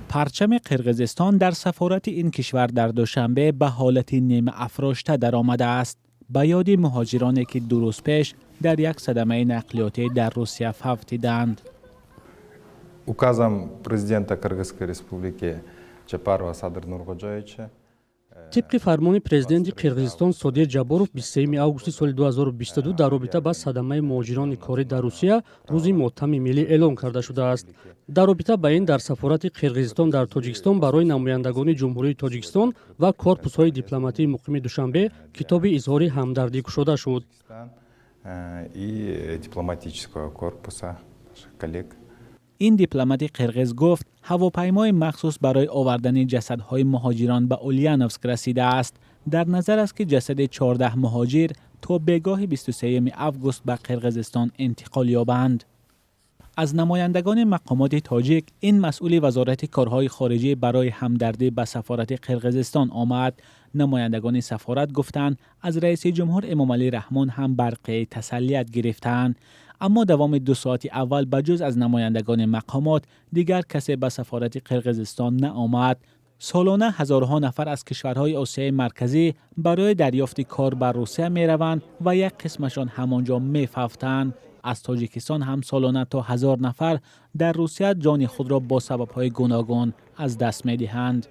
Парчами Қирғизистон дар сафорати ин кишвар дар Душанбе ба ҳолати нимаафрошта даромадааст, ба ёди муҳоҷироне, ки 2 рӯз пеш дар як садамаи нақлиётӣ дар Русия фавтиданд. Указом президента Кыргызской Республики Жапарова Садыр Нургожоевича Тибқи фармони президенти Қирғизистон Содир Ҷаборов 23 августи соли 2022 дар робита ба садамаи муҳоҷирони корӣ дар Русия рӯзи мотами миллӣ эълон карда шудааст. Дар робита ба ин дар сафорати Қирғизистон дар Тоҷикистон барои намояндагони Ҷумҳурии Тоҷикистон ва корпусҳои дипломатии муқими Душанбе китоби изҳори ҳамдардӣ кушода шуд. И дипломатического корпуса наших коллег. Ин дипломати қирғиз гуфт, ҳавопаймои махсус барои овардани ҷасадҳои муҳоҷирон ба Улияновск расидааст. Дар назар аст, ки ҷасади 14 муҳоҷир то бегоҳи 23 август ба Қирғизистон интиқол ёбанд. Аз намояндагони мақомоти тоҷик ин масъули Вазорати корҳои хориҷӣ барои ҳамдардӣ ба сафорати Қирғизистон омад. Намояндагони сафорат гуфтанд, аз раиси ҷумҳур Эмомалӣ Раҳмон ҳам барқияи тасаллият гирифтаанд, аммо давоми 2 соати аввал ба ҷуз аз намояндагони мақомот дигар касе ба сафорати Қирғизистон наомад. Солона ҳазорҳо нафар аз кишварҳои Осиёи Марказӣ барои дарёфти кор ба Русия мераванд ва як қисмашон ҳамон ҷо мефавтанд. Аз Тоҷикистон ҳам солона то 1000 нафар дар Русия ҷони худро бо сабабҳои гуногун аз даст медиҳанд.